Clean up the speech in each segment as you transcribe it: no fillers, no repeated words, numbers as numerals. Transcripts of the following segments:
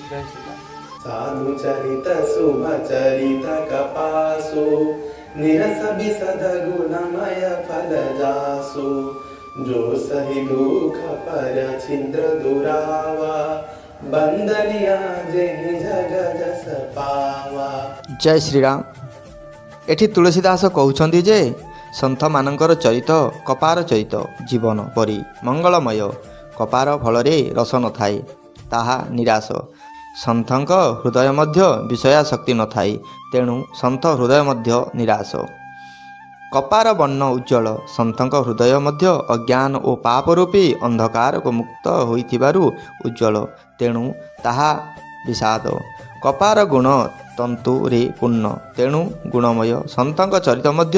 ଜୟ ଶ୍ରୀରାମ। साधु चरित शुभ चरित कपासु, निरस बिसद गुणमय फल जासु। जो सहि दुख पर छिद्र दुरावा, बंदनिया जेहि जग जस पावा। ଜୟ ଶ୍ରୀରାମ। ଏଠି ତୁଳସୀ ଦାସ କହୁଛନ୍ତି ଯେ ସନ୍ଥମାନଙ୍କର ଚରିତ କପାର ଚରିତ ଜୀବନ ପରି ମଙ୍ଗଳମୟ। କପାର ଫଳରେ ରସ ନଥାଏ, ତାହା ନିରାଶ। ସନ୍ଥଙ୍କ ହୃଦୟ ମଧ୍ୟ ବିଷୟାସକ୍ତି ନଥାଏ, ତେଣୁ ସନ୍ଥ ହୃଦୟ ମଧ୍ୟ ନିରାଶ। କପାର ବର୍ଣ୍ଣ ଉଜ୍ଜଳ, ସନ୍ଥଙ୍କ ହୃଦୟ ମଧ୍ୟ ଅଜ୍ଞାନ ଓ ପାପ ରୂପୀ ଅନ୍ଧକାରକୁ ମୁକ୍ତ ହୋଇଥିବାରୁ ଉଜ୍ଜଳ, ତେଣୁ ତାହା ବିଷାଦ। କପାର ଗୁଣ ତନ୍ତୁରେ ପୂର୍ଣ୍ଣ, ତେଣୁ ଗୁଣମୟ। ସନ୍ଥଙ୍କ ଚରିତ ମଧ୍ୟ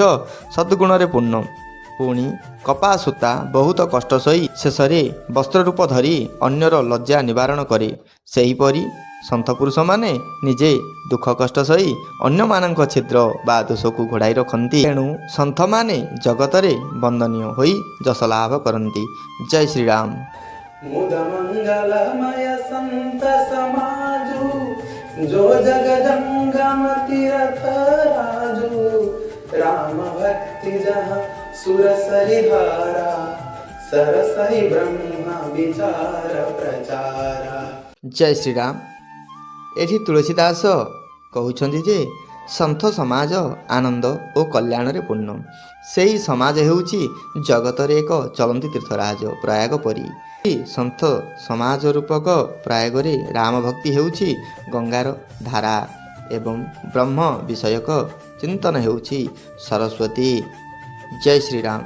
ସଦ୍ଗୁଣରେ ପୂର୍ଣ୍ଣ। ପୁଣି କପା ସୂତା ବହୁତ କଷ୍ଟ ସହି ଶେଷରେ ବସ୍ତ୍ର ରୂପ ଧରି ଅନ୍ୟର ଲଜ୍ଜା ନିବାରଣ କରେ। ସେହିପରି ସନ୍ଥ ପୁରୁଷମାନେ ନିଜେ ଦୁଃଖ କଷ୍ଟ ସହି ଅନ୍ୟମାନଙ୍କ ଛିଦ୍ର ବା ଦୋଷକୁ ଘୋଡ଼ାଇ ରଖନ୍ତି। ତେଣୁ ସନ୍ଥମାନେ ଜଗତରେ ବନ୍ଦନୀୟ ହୋଇ ଯଶ ଲାଭ କରନ୍ତି। ଜୟ ଶ୍ରୀରାମ। मुद मंगलमय संत समाजु, जो जग जंगम तीरथ राजु। राम भक्ति जहाँ सुर सरिहारा, सरसहि ब्रह्म विचार प्रचारा। ଜୟ ଶ୍ରୀରାମ। ଏଠି ତୁଳସୀ ଦାସ କହୁଛନ୍ତି ଯେ ସନ୍ଥ ସମାଜ ଆନନ୍ଦ ଓ କଲ୍ୟାଣରେ ପୂର୍ଣ୍ଣ। ସେହି ସମାଜ ହେଉଛି ଜଗତରେ ଏକ ଚଳନ୍ତି ତୀର୍ଥରାଜ ପ୍ରୟାଗ ପରି। ସନ୍ଥ ସମାଜ ରୂପକ ପ୍ରୟାଗରେ ରାମ ଭକ୍ତି ହେଉଛି ଗଙ୍ଗାର ଧାରା ଏବଂ ବ୍ରହ୍ମ ବିଷୟକ ଚିନ୍ତନ ହେଉଛି ସରସ୍ୱତୀ। ଜୟ ଶ୍ରୀରାମ।